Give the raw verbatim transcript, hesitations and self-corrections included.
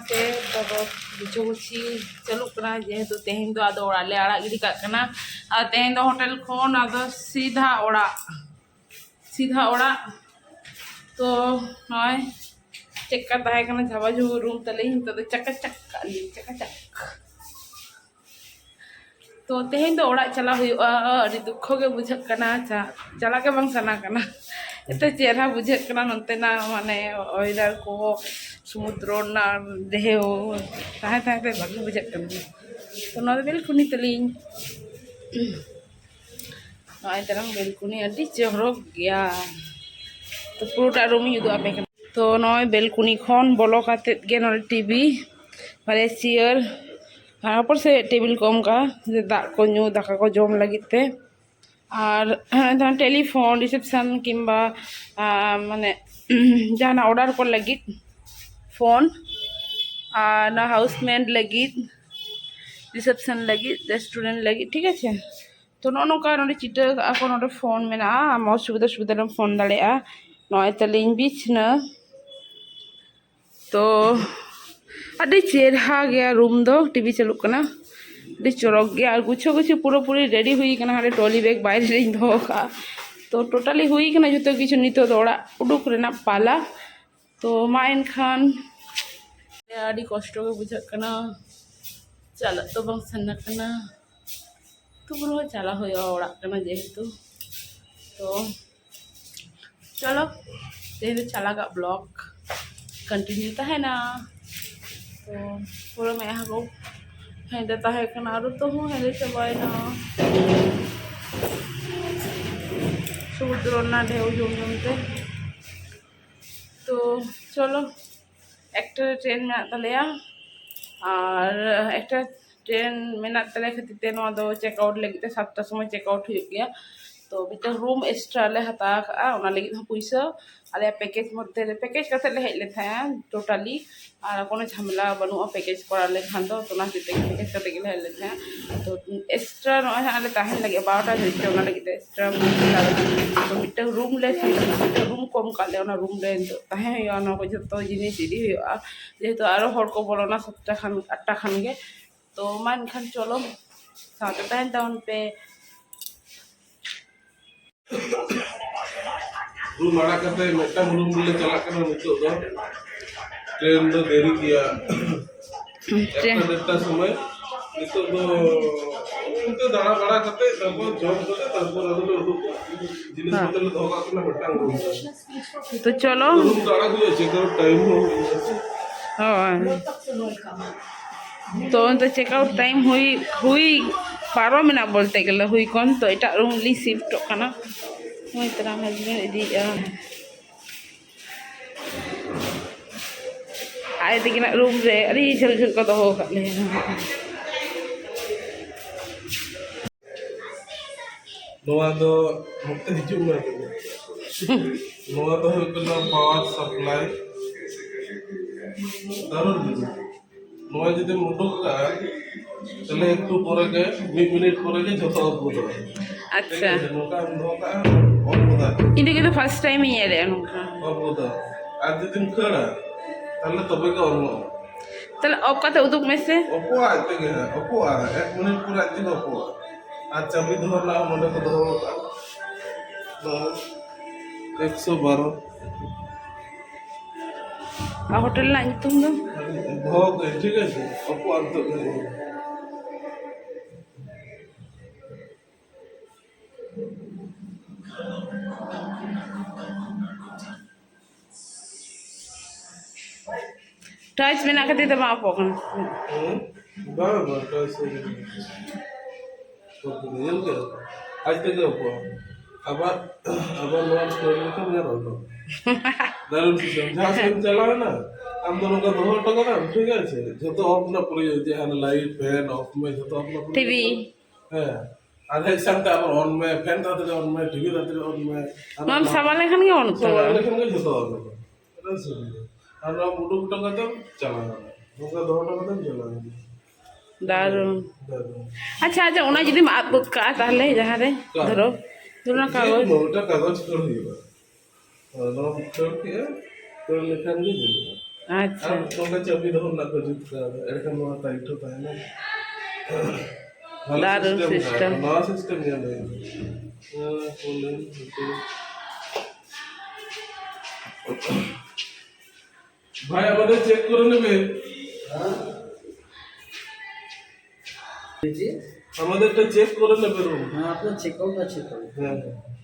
ᱥᱮ ᱛᱚᱵᱮ ᱜᱩᱪᱷᱟᱹ ᱜᱩᱪᱷᱤ ᱪᱟᱹᱞᱩᱜ ᱠᱟᱱᱟ, ᱡᱮᱦᱮᱛᱩ ᱛᱮᱦᱮᱧ ᱫᱚ ᱟᱫᱚ ᱚᱲᱟᱜ ᱞᱮ ᱟᱲᱟᱜ ᱜᱤᱰᱤ ᱠᱟᱜ ᱠᱟᱱᱟ᱾ ᱟᱨ ᱛᱮᱦᱮᱧ ᱫᱚ ᱦᱳᱴᱮᱞ ᱠᱷᱚᱱ ᱟᱫᱚ ᱥᱤᱫᱷᱟ ᱚᱲᱟᱜ, ᱥᱤᱫᱷᱟ ᱚᱲᱟᱜ᱾ ᱛᱚ ᱱᱚᱜᱼᱚᱭ ᱪᱮᱫᱠᱟ ᱛᱟᱦᱮᱸ ᱠᱟᱱᱟ ᱡᱷᱟᱵᱟ ᱡᱷᱩᱵᱩ ᱨᱩᱢ ᱛᱟᱹᱞᱤᱧ, ᱱᱤᱛᱚᱜ ᱫᱚ ᱪᱟᱠᱟ ᱪᱟᱠ ᱠᱟᱜ ᱞᱤᱧ, ᱪᱟᱠᱟ ᱪᱟᱠ᱾ ᱛᱚ ᱛᱮᱦᱮᱧ ᱫᱚ ᱚᱲᱟᱜ ᱪᱟᱞᱟᱣ ᱦᱩᱭᱩᱜᱼᱟ, ᱟᱹᱰᱤ ᱫᱩᱠᱠᱷᱚ ᱜᱮ ᱵᱩᱡᱷᱟᱹᱜ ᱠᱟᱱᱟ, ᱪᱟ-, ᱪᱟᱞᱟᱜ ᱜᱮ ᱵᱟᱝ ᱥᱟᱱᱟ ᱠᱟᱱᱟ᱾ ᱮᱛᱚ ᱪᱮᱦᱨᱟ ᱵᱩᱡᱷᱟᱹᱜ ᱠᱟᱱᱟ ᱱᱚᱛᱮᱱᱟᱜ ᱢᱟᱱᱮ ᱚᱭᱮᱫᱟᱨ ᱠᱚ, ᱥᱩᱢᱩᱫᱨᱚ ᱨᱮᱱᱟᱜ ᱰᱷᱮᱣ, ᱛᱟᱦᱮᱸ ᱛᱟᱦᱮᱸ ᱛᱮ ᱵᱷᱟᱜᱮ ᱵᱩᱡᱷᱟᱹᱜ ᱠᱟᱱᱟ᱾ ᱛᱚ ᱱᱚᱣᱟ ᱫᱚ ᱵᱮᱞᱠᱩᱱᱤ ᱛᱟᱹᱞᱤᱧ, ᱱᱚᱜᱼᱚᱭ ᱛᱟᱞᱟᱝ ᱵᱮᱞᱠᱩᱱᱤ ᱟᱹᱰᱤ ᱪᱚᱨᱚᱠ ᱜᱮᱭᱟ᱾ ᱛᱚ ᱯᱩᱨᱟᱹᱴᱟ ᱨᱩᱢ ᱤᱧ ᱩᱫᱩᱜ ᱟᱯᱮ ᱠᱟᱱᱟ᱾ ᱛᱚ ᱱᱚᱜᱼᱚᱭ ᱵᱮᱞᱠᱩᱱᱤ ᱠᱷᱚᱱ ᱵᱚᱞᱚ ᱠᱟᱛᱮᱫ ᱜᱮ ᱱᱚᱰᱮ ᱴᱤᱵᱷᱤ, ᱵᱟᱨᱭᱟ ᱪᱮᱭᱟᱨ, ᱟᱨ ᱦᱚᱯᱚᱱ ᱥᱮ ᱴᱮᱵᱤᱞ ᱠᱚ ᱮᱢ ᱠᱟᱜᱼᱟ, ᱡᱮ ᱫᱟᱜ ᱠᱚ ᱧᱩ, ᱫᱟᱠᱟ ᱠᱚ ᱡᱚᱢ ᱞᱟᱹᱜᱤᱫ ᱛᱮ᱾ ᱟᱨ ᱴᱮᱞᱤᱯᱷᱳᱱ ᱨᱤᱥᱮᱯᱥᱚᱱ ᱠᱤᱝᱵᱟ ᱟᱨ ᱢᱟᱱᱮ ᱡᱟᱦᱟᱱᱟᱜ ᱚᱰᱟᱨ ᱠᱚ ᱞᱟᱹᱜᱤᱫ ᱯᱷᱳᱱ, ᱟᱨ ᱚᱱᱟ ᱦᱟᱣᱩᱥᱢᱮᱴ ᱞᱟᱹᱜᱤᱫ, ᱨᱤᱥᱮᱯᱥᱚᱱ ᱞᱟᱹᱜᱤᱫ, ᱨᱮᱥᱴᱩᱨᱮᱱᱴ ᱞᱟᱹᱜᱤᱫ, ᱴᱷᱤᱠ ᱟᱪᱷᱮ᱾ ᱛᱚ ᱱᱚᱜᱼᱚ ᱱᱚᱝᱠᱟ ᱱᱚᱰᱮ ᱪᱤᱴᱟᱹ ᱠᱟᱜᱼᱟ ᱠᱚ, ᱱᱚᱰᱮ ᱯᱷᱳᱱ ᱢᱮᱱᱟᱜᱼᱟ, ᱟᱢ ᱚᱥᱩᱵᱤᱫᱟ ᱥᱩᱵᱤᱫᱟ ᱨᱮᱢ ᱯᱷᱳᱱ ᱫᱟᱲᱮᱭᱟᱜᱼᱟ᱾ ᱱᱚᱜᱼᱚᱭ ᱛᱟᱹᱞᱤᱧ ᱵᱤᱪᱷᱱᱟᱹ᱾ ᱛᱚ ᱟᱹᱰᱤ ᱪᱮᱨᱦᱟ ᱜᱮᱭᱟ ᱨᱩᱢ ᱫᱚ, ᱴᱤᱵᱷᱤ ᱪᱟᱹᱞᱩᱜ ᱠᱟᱱᱟ, ᱟᱹᱰᱤ ᱪᱚᱨᱚᱠ ᱜᱮᱭᱟ᱾ ᱟᱨ ᱜᱩᱪᱷᱟᱹ ᱜᱩᱪᱷᱤ ᱯᱩᱨᱟᱹᱯᱩᱨᱤ ᱨᱮᱰᱤ ᱦᱩᱭ ᱠᱟᱱᱟ, ᱦᱟᱸᱰᱮ ᱴᱨᱚᱞᱤ ᱵᱮᱜᱽ ᱵᱟᱭᱨᱮ ᱨᱮᱧ ᱫᱚᱦᱚ ᱠᱟᱜᱼᱟ᱾ ᱛᱚ ᱴᱳᱴᱟᱞᱤ ᱦᱩᱭ ᱠᱟᱱᱟ ᱡᱚᱛᱚ ᱠᱤᱪᱷᱩ, ᱱᱤᱛᱚᱜ ᱫᱚ ᱚᱲᱟᱜ ᱩᱰᱩᱠ ᱨᱮᱱᱟᱜ ᱯᱟᱞᱟ᱾ ᱛᱚ ᱢᱟ ᱮᱱᱠᱷᱟᱱ ᱟᱹᱰᱤ ᱠᱚᱥᱴᱚ ᱜᱮ ᱵᱩᱡᱷᱟᱹᱜ ᱠᱟᱱᱟ, ᱪᱟᱞᱟᱜ ᱫᱚ ᱵᱟᱝ ᱥᱟᱱᱟ ᱠᱟᱱᱟ, ᱛᱚᱵᱩ ᱨᱮᱦᱚᱸ ᱪᱟᱞᱟᱣ ᱦᱩᱭᱩᱜᱼᱟ ᱚᱲᱟᱜ ᱠᱟᱱᱟ ᱡᱮᱦᱮᱛᱩ᱾ ᱛᱚ ᱪᱚᱞᱚ, ᱛᱮᱦᱮᱧ ᱫᱚ ᱪᱟᱞᱟᱜᱟᱜ ᱵᱞᱚᱜ ᱠᱚᱱᱴᱤᱱᱤᱭᱩ ᱛᱟᱦᱮᱱᱟ᱾ ᱛᱚ ᱯᱩᱨᱟᱹ ᱢᱮᱫᱦᱟ ᱠᱚ ᱦᱮᱸᱫᱮ ᱛᱟᱦᱮᱸ ᱠᱟᱱᱟ, ᱟᱨ ᱩᱛᱩ ᱦᱚᱸ ᱦᱮᱸᱫᱮ ᱪᱟᱵᱟᱭᱮᱱᱟ ᱥᱩᱫᱽᱨᱚ ᱨᱮᱱᱟᱜ ᱰᱷᱮᱣ ᱡᱚᱢ ᱡᱚᱢ ᱛᱮ᱾ ᱛᱚ ᱪᱚᱞᱚ, ᱮᱠᱴᱟ ᱨᱮ ᱴᱨᱮᱱ ᱢᱮᱱᱟᱜ ᱛᱟᱞᱮᱭᱟ, ᱟᱨ ᱮᱠᱴᱟ ᱴᱨᱮᱱ ᱢᱮᱱᱟᱜ ᱛᱟᱞᱮ ᱠᱷᱟᱹᱛᱤᱨ ᱛᱮ ᱱᱚᱣᱟ ᱫᱚ ᱪᱮᱠ ᱟᱣᱩᱴ ᱞᱟᱹᱜᱤᱫ ᱛᱮ ᱥᱟᱛᱴᱟ ᱥᱚᱢᱚᱭ ᱪᱮᱠ ᱟᱣᱩᱴ ᱦᱩᱭᱩᱜ ᱜᱮᱭᱟ᱾ ᱛᱚ ᱢᱤᱫᱴᱟᱝ ᱨᱩᱢ ᱮᱠᱥᱴᱨᱟ ᱞᱮ ᱦᱟᱛᱟᱣ ᱠᱟᱜᱼᱟ, ᱚᱱᱟ ᱞᱟᱹᱜᱤᱫ ᱦᱚᱸ ᱯᱩᱭᱥᱟᱹ ᱟᱞᱮᱭᱟᱜ ᱯᱮᱠᱮᱡᱽ ᱢᱚᱫᱽᱫᱷᱮ ᱨᱮ, ᱯᱮᱠᱮᱡᱽ ᱠᱟᱛᱮᱫ ᱞᱮ ᱦᱮᱡ ᱞᱮᱱ ᱛᱟᱦᱮᱸᱜᱼᱟ ᱴᱳᱴᱟᱞᱤ, ᱟᱨ ᱠᱳᱱᱳ ᱡᱷᱟᱢᱮᱞᱟ ᱵᱟᱹᱱᱩᱜᱼᱟ ᱯᱮᱠᱮᱡᱽ ᱠᱚᱨᱟᱣ ᱞᱮᱱᱠᱷᱟᱱ ᱫᱚ, ᱛᱚ ᱚᱱᱟ ᱦᱚᱛᱮᱡ ᱛᱮ ᱯᱮᱠᱮᱡᱽ ᱠᱟᱛᱮᱫ ᱜᱮᱞᱮ ᱦᱮᱡ ᱞᱮᱱ ᱛᱟᱦᱮᱸᱜᱼᱟ᱾ ᱛᱚ ᱮᱠᱥᱴᱨᱟ ᱱᱚᱜᱼᱚᱭ ᱦᱟᱸᱜ ᱞᱮ ᱛᱟᱦᱮᱱ ᱞᱟᱹᱜᱤᱫ ᱵᱟᱨᱚᱴᱟ ᱫᱷᱟᱹᱵᱤᱡ ᱛᱮ, ᱚᱱᱟ ᱞᱟᱹᱜᱤᱫ ᱛᱮ ᱮᱠᱥᱴᱨᱟ ᱨᱩᱢ ᱞᱮ ᱦᱟᱛᱟᱣ ᱠᱟᱫᱟ᱾ ᱛᱚ ᱢᱤᱫᱴᱟᱝ ᱨᱩᱢ ᱞᱮ, ᱢᱤᱫᱴᱟᱝ ᱨᱩᱢ ᱠᱚᱢ ᱠᱟᱜ ᱞᱮᱭᱟ ᱚᱱᱟ ᱨᱩᱢ ᱨᱮ᱾ ᱱᱤᱛᱚᱜ ᱛᱟᱦᱮᱸ ᱦᱩᱭᱩᱜᱼᱟ, ᱚᱱᱟ ᱠᱚ ᱡᱷᱚᱛᱚ ᱡᱤᱱᱤᱥ ᱤᱫᱤ ᱦᱩᱭᱩᱜᱼᱟ, ᱡᱮᱦᱮᱛᱩ ᱟᱨᱚ ᱦᱚᱲ ᱠᱚ ᱵᱚᱞᱚᱱᱟ ᱥᱟᱛᱴᱟ ᱠᱷᱟᱱ, ᱟᱴᱴᱟ ᱠᱷᱟᱱ ᱜᱮ᱾ ᱛᱚ ᱢᱟ ᱮᱱᱠᱷᱟᱱ ᱪᱚᱞᱚ, ᱥᱟᱶᱛᱮ ᱛᱟᱦᱮᱱ ᱛᱟᱵᱚᱱ ᱯᱮ᱾ ᱨᱩᱢ ᱟᱲᱟᱜ ᱠᱟᱛᱮ ᱢᱤᱫᱴᱟᱝ ᱨᱩᱢ ᱨᱮᱞᱮ ᱪᱟᱞᱟᱜ ᱠᱟᱱᱟ ᱱᱤᱛᱚᱜ ᱫᱚ᱾ ᱴᱨᱮᱱ ᱫᱚ ᱫᱮᱨᱤ ᱜᱮᱭᱟ᱾ ᱴᱨᱮᱱ᱾ ᱮᱠᱴᱟ ᱰᱮᱲᱴᱟ ᱥᱚᱢᱚᱭ᱾ ᱱᱤᱛᱚᱜ ᱫᱚ ᱚᱱᱛᱮ ᱫᱟᱬᱟ ᱵᱟᱲᱟ ᱠᱟᱛᱮ, ᱛᱟᱨᱯᱚᱨ ᱡᱚᱢ ᱠᱟᱛᱮ, ᱛᱟᱨᱯᱚᱨ ᱟᱫᱚ ᱞᱮ ᱩᱰᱩᱠᱚᱜᱼᱟ᱾ ᱡᱤᱱᱤᱥ ᱦᱮᱸ᱾ ᱯᱚᱛᱨᱚ ᱞᱮ ᱫᱚᱦᱚ ᱠᱟᱜ ᱠᱟᱱᱟ ᱢᱤᱫᱴᱟᱝ ᱨᱩᱢ ᱨᱮ᱾ ᱛᱚ ᱪᱚᱞᱚ᱾ ᱨᱩᱢ ᱫᱚ ᱟᱲᱟᱜ ᱦᱩᱭᱩᱜᱼᱟ, ᱪᱮᱠ ᱟᱣᱩᱴ ᱴᱟᱭᱤᱢ ᱦᱚᱸ ᱦᱩᱭ ᱮᱱᱟ᱾ ᱦᱳᱭ᱾ ᱛᱚ ᱚᱱᱛᱮ ᱪᱮᱠ ᱟᱣᱩᱴ ᱴᱟᱭᱤᱢ ᱦᱩᱭ, ᱦᱩᱭ ᱯᱟᱨᱚᱢᱮᱱᱟ ᱵᱚᱞᱛᱮ ᱜᱮᱞᱮ, ᱦᱩᱭ ᱠᱷᱚᱱ᱾ ᱛᱚ ᱮᱴᱟᱜ ᱨᱩᱢ ᱞᱤᱧ ᱥᱤᱯᱴᱚᱜ ᱠᱟᱱᱟ᱾ ᱱᱚᱜᱼᱚᱭ ᱛᱟᱨᱟ ᱦᱟᱡᱵᱮᱱᱰ ᱤᱫᱤᱭᱮᱫᱼᱟ᱾ ᱟᱡ ᱛᱤᱠᱤᱱᱟᱜ ᱨᱩᱢ ᱨᱮ ᱟᱹᱰᱤ ᱡᱷᱟᱹᱞ ᱡᱷᱟᱹᱞ ᱠᱚ ᱫᱚᱦᱚ ᱟᱠᱟᱫ ᱞᱮᱭᱟ᱾ ᱱᱚᱣᱟ ᱫᱚ ᱱᱚᱛᱮ ᱦᱤᱡᱩᱜ ᱢᱮ᱾ ᱱᱚᱣᱟ ᱫᱚ ᱦᱩᱭᱩᱜ ᱠᱟᱱᱟ ᱯᱟᱣᱟᱨ ᱥᱟᱯᱞᱟᱭ᱾ ᱫᱟᱨᱩᱱ ᱡᱤᱱᱤᱥ᱾ ᱱᱚᱣᱟ ᱡᱩᱫᱤᱢ ᱩᱰᱩᱠ ᱠᱟᱜᱼᱟ, ᱛᱟᱦᱞᱮ ᱮᱠᱴᱩ ᱯᱚᱨᱮ ᱜᱮ, ᱢᱤᱫ ᱢᱤᱱᱤᱴ ᱯᱚᱨᱮ ᱜᱮ ᱡᱷᱚᱛᱚ ᱚᱯᱷ ᱜᱚᱫᱚᱜᱼᱟ᱾ ᱟᱪᱪᱷᱟ᱾ ᱴᱷᱤᱠ ᱟᱪᱷᱮ? ᱱᱚᱝᱠᱟ ᱟᱢ ᱫᱚᱦᱚ ᱠᱟᱜᱼᱟ, ᱚᱯᱷ ᱜᱚᱫᱟ᱾ ᱤᱧ ᱫᱚ ᱠᱤᱱᱛᱩ ᱯᱷᱟᱥᱴ ᱴᱟᱭᱤᱢ ᱤᱧ ᱧᱮᱞᱮᱫᱼᱟ ᱱᱚᱝᱠᱟ᱾ ᱚᱯᱷ ᱜᱚᱫᱟ᱾ ᱟᱨ ᱡᱩᱫᱤᱢ ᱠᱷᱟᱹᱲᱟ, ᱛᱟᱦᱞᱮ ᱛᱚᱵᱮ ᱜᱮ ᱚᱱ ᱜᱚᱫᱚᱜᱼᱟ᱾ ᱛᱟᱦᱞᱮ ᱚᱯᱷ ᱠᱟᱛᱮ ᱩᱫᱩᱜ ᱢᱮᱥᱮ᱾ ᱚᱯᱷᱚᱜᱼᱟ, ᱟᱡ ᱛᱮᱜᱮ ᱦᱟᱸᱜ, ᱚᱯᱷᱚᱜᱼᱟ᱾ ᱮᱠ ᱢᱤᱱᱤᱴ ᱯᱚᱨᱮ ᱟᱡ ᱛᱮᱜᱮ ᱚᱯᱷᱚᱜᱼᱟ᱾ ᱟᱨ ᱪᱟᱹᱵᱤ ᱫᱚᱦᱚ ᱨᱮᱱᱟᱜ ᱦᱚᱸ ᱱᱚᱸᱰᱮ ᱠᱚ ᱫᱚᱦᱚ ᱠᱟᱜᱼᱟ᱾ ᱵᱟᱥ, ᱮᱠᱥᱚ ᱵᱟᱨᱚ᱾ ᱟᱨ ᱦᱳᱴᱮᱞ ᱨᱮᱱᱟᱜ ᱧᱩᱛᱩᱢ ᱫᱚ? ᱫᱚᱦᱚ ᱠᱟᱜ ᱟᱹᱧ, ᱴᱷᱤᱠ ᱟᱪᱷᱮ? ᱚᱯᱷᱚᱜᱼᱟ ᱱᱤᱛᱚᱜ ᱜᱮ᱾ ᱴᱟᱪ ᱢᱮᱱᱟᱜ ᱠᱷᱟᱹᱛᱤᱨ ᱛᱮ ᱵᱟᱝ ᱚᱯᱷᱚᱜ ᱠᱟᱱᱟ᱾ ᱦᱮᱸ? ᱵᱟᱝ, ᱵᱟᱝ, ᱴᱟᱪ ᱥᱮ ᱧᱮᱞ ᱠᱮᱫᱟ? ᱟᱡ ᱛᱮᱜᱮ ᱚᱯᱷᱚᱜᱼᱟ᱾ ᱟᱵᱟᱨ, ᱟᱵᱟᱨ ᱱᱚᱣᱟ ᱠᱷᱟᱹᱲ ᱞᱮᱠᱷᱟᱱ ᱧᱮᱞ ᱚᱰᱚᱠ᱾ ᱫᱟᱨᱩᱱ ᱥᱤᱥᱴᱮᱢ᱾ ᱡᱟᱦᱟᱸ ᱥᱮᱫ ᱮᱢ ᱪᱟᱞᱟᱣ ᱮᱱᱟ, ᱟᱢ ᱫᱚ ᱱᱚᱝᱠᱟ ᱫᱚᱦᱚ ᱦᱚᱴᱚ ᱠᱟᱫᱟᱢ, ᱴᱷᱤᱠ ᱟᱪᱷᱮ? ᱡᱷᱚᱛᱚ ᱚᱯᱷ ᱨᱮᱱᱟᱜ ᱯᱨᱚᱭᱳᱡᱚᱱ, ᱡᱮ ᱦᱟᱱᱮ ᱞᱟᱭᱤᱴ, ᱯᱷᱮᱱ ᱚᱯᱷ ᱢᱮ, ᱡᱷᱚᱛᱚ ᱚᱯᱷ ᱨᱮᱱᱟᱜ ᱯᱨᱚᱭᱳᱡᱚᱱ᱾ ᱴᱤᱵᱷᱤ᱾ ᱦᱮᱸ᱾ ᱟᱨ ᱦᱮᱡ ᱥᱟᱶᱛᱮ ᱟᱵᱟᱨ ᱚᱱ ᱢᱮ, ᱯᱷᱮᱱ ᱛᱟᱲᱟᱛᱟᱲᱤ ᱚᱱ ᱢᱮ, ᱴᱤᱵᱷᱤ ᱛᱟᱲᱟᱛᱟᱲᱤ ᱚᱱ ᱢᱮ᱾ ᱟᱨ ᱱᱚᱣᱟᱢ ᱱᱚᱣᱟ ᱥᱟᱵᱟ ᱞᱮᱠᱷᱟᱱ ᱜᱮ ᱚᱱ ᱩᱛᱟᱹᱨᱚᱜᱼᱟ᱾ ᱥᱟᱵᱟ ᱞᱮᱠᱷᱟᱱ ᱜᱮ ᱡᱷᱚᱛᱚ ᱚᱱ ᱩᱛᱟᱹᱨᱚᱜᱼᱟ᱾ ᱟᱨ ᱱᱚᱣᱟᱢ ᱩᱰᱩᱠ ᱦᱚᱴᱚ ᱠᱟᱛᱮᱢ ᱪᱟᱞᱟᱣ ᱮᱱᱟ᱾ ᱱᱚᱝᱠᱟ ᱫᱚᱦᱚ ᱦᱚᱴᱚ ᱠᱟᱛᱮᱢ ᱪᱟᱞᱟᱣ ᱮᱱᱟ᱾ ᱫᱟᱨᱩᱱ᱾ ᱫᱟᱨᱩᱱ᱾ ᱟᱪᱪᱷᱟ, ᱟᱪᱪᱷᱟ, ᱚᱱᱟ ᱡᱩᱫᱤᱢ ᱟᱫ ᱜᱚᱫ ᱠᱟᱜᱼᱟ ᱛᱟᱦᱞᱮ ᱡᱟᱦᱟᱸ ᱨᱮ, ᱚᱠᱟ? ᱫᱷᱚᱨᱚ, ᱫᱷᱚᱨᱚ ᱚᱱᱟ ᱡᱮ ᱠᱟᱜᱚᱡᱽ᱾ ᱠᱳᱱᱳ ᱢᱤᱫᱴᱟᱝ ᱠᱟᱜᱚᱡᱽ ᱠᱷᱟᱹᱲ ᱦᱩᱭᱩᱜᱼᱟ᱾ ᱱᱚᱣᱟ ᱠᱷᱟᱹᱲ ᱠᱮᱜᱼᱟ, ᱠᱷᱟᱹᱲ ᱞᱮᱠᱷᱟᱱ ᱜᱮ ᱡᱩᱞᱩᱜᱼᱟ᱾ ᱟᱪᱪᱷᱟ᱾ ᱟᱨ ᱱᱚᱝᱠᱟ ᱪᱟᱹᱵᱤ ᱫᱚᱦᱚ ᱨᱮᱱᱟᱜ ᱠᱚ ᱡᱩᱛ ᱠᱟᱜᱼᱟ, ᱮᱸᱰᱮᱠᱷᱟᱱ ᱱᱚᱣᱟ ᱴᱟᱭᱤᱴ ᱦᱚᱸ ᱛᱟᱦᱮᱱᱟ᱾ ᱵᱷᱟᱞᱮ ᱫᱟᱨᱩᱱ system system᱾ ᱦᱮᱸ, ᱱᱚᱣᱟ system ᱧᱮᱞ ᱦᱩᱭᱩᱜᱼᱟ᱾ ᱦᱮᱸ, ᱯᱷᱳᱱ ᱞᱤᱧ ᱦᱟᱯᱮ᱾ ভাই, আমাদের চেক করে নেবে। হ্যাঁ? জি? আমাদেরটা চেক করে নেবে রুম। হ্যাঁ, আপনার চেক আউট আছে তো। হ্যাঁ, হ্যাঁ।